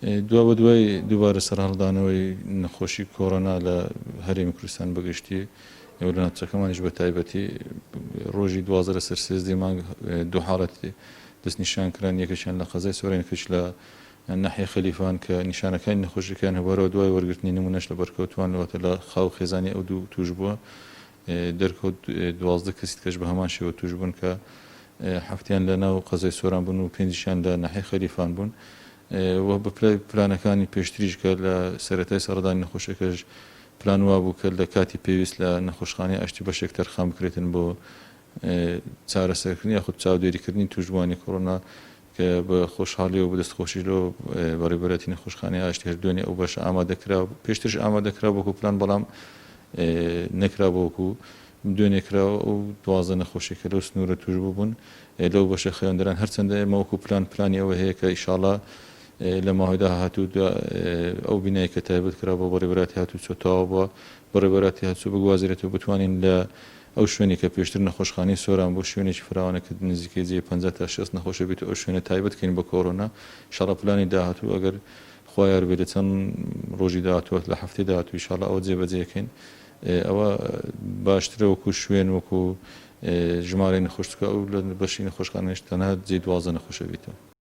دوابەدوای دووبارە سەرهەڵدانەوەی نەخۆشی کۆرۆنا لە هەرێمی کوردستان بەگشتی و لە ناوچەکەمانیش بە تایبەتی ڕۆژی 12 لەسەر سێزدەی مانگ دوو حاڵەت دەستنیشان کران یەکێکیان لە قەزای سۆران یەکێکیش لە ناحیەی خەلیفان کە نیشانەکانی نەخۆشیەکەیان هەبوو هەروەها دوای وەرگرتنی نمونەش لە بەرکەوتووان واتە لە خاو خێزانی ئەو دوو تووشبووە دەرکەوت 12 کەسی دیکەش بە هەمان شێوە تووش بوون کە حەفتیان لە ناو قەزای سۆران بوون و پێنجیشیان لە ناحیەی خەلیفان بوون و بە پلانەکانی پێشتریش کە لە سەرەتای سەردانی نەخۆشەکەش پلان وابوو کە لە کاتی پێویست لە نەخۆشخانەی ئاشتی بەشێک تەرخان بکرێتن بۆ چارەسەرکردنی یاخود چاودێریکردنی تووشبووانی کۆرۆنا کە بە خۆشحاڵیەوە بە دەستخۆشیش لەوە بەڕێوەبەرایەتی نەخۆشخانەی ئاشتی هەر دوێنێ ئەو بەشە ئامادە کرا پێشترش ئامادە کرا وەکو پلان بەڵام نەکرا وەکو دوێنێ کرا ئەو 12 نەخۆشی کە لەو سنوورە توش بوون لەو بەشە خەوێندران هەرچەندە ئێمە وەکو پلان پلانی ئەوە هەیە کە ئیشاڵا لە ماوەی داهاتوو ئەو بینای کە تایبەت کرا بۆ بەڕێوەبەرایەتی هاتوچۆ تەواو بووە بەڕێوەبەرایەتی هاتوچۆ بگوازرێتەوە بتوانین لە ئەو شوێنەی کە پێشتر نەخۆشخانەی سۆران بوو شوێنێکی فراوانە کە نزیکەی جێی 50 تا 60 نەخۆشە بێت و ئەو شوێنە تایبەت کەین بە کۆرۆنا ئیشاڵا پلانی داهاتوو ئەگەر خوا یار بێت لە چەند ڕۆژی داهاتوو لە هەفتەی داهاتوو ئیشاڵا ئەوە جێبەجێ کەین ئەوە باشترە وەکو شوێن وەکو ژمارەی نەخۆش چونکە ئەو لە بەشی نەخۆشخانەش تەنها جێی 12 نەخۆشە بیتەوە.